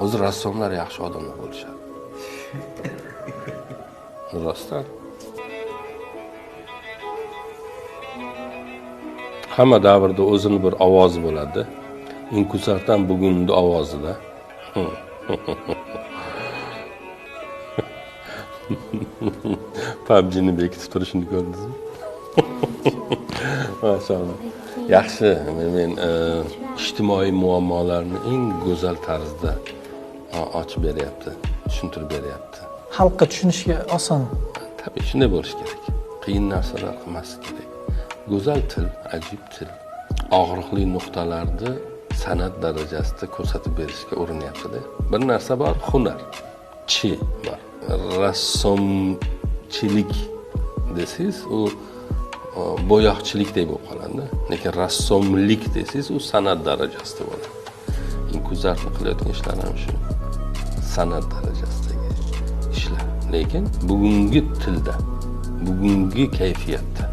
Hozir rassomlar yaxshi odamlar bo'lishadi. Rostdan. Hamma davrda o'zini bir ovozi bo'ladi. Inkusardan bugungi ovozida. PUBG'ni bekitib turishini ko'rdingizmi? Mashalloh. Yaxshi, men ijtimoiy muammolarni eng go'zal tarzda ochib beryapti, tushuntirib beryapti. Xalqqa tushunishga oson. Tabiiy shunday bo'lishi kerak. Qiyin narsalar qilmaslik kerak. Go'zal til, ajib til. Og'riqli nuqtalarni san'at darajasida ko'rsatib berishga urinyapti-da. Bir narsa bor, hunar. Chi bor. Rassomchilik desangiz, u bo'yoqchilikdek bo'lib qoladi. Lekin rassomlik desangiz, u san'at darajasida bo'ladi. Inkuzarni qilayotgan ishlar ham shu san'at darajasidagi ishlar. Lekin bugungi tilda, bugungi kayfiyatda.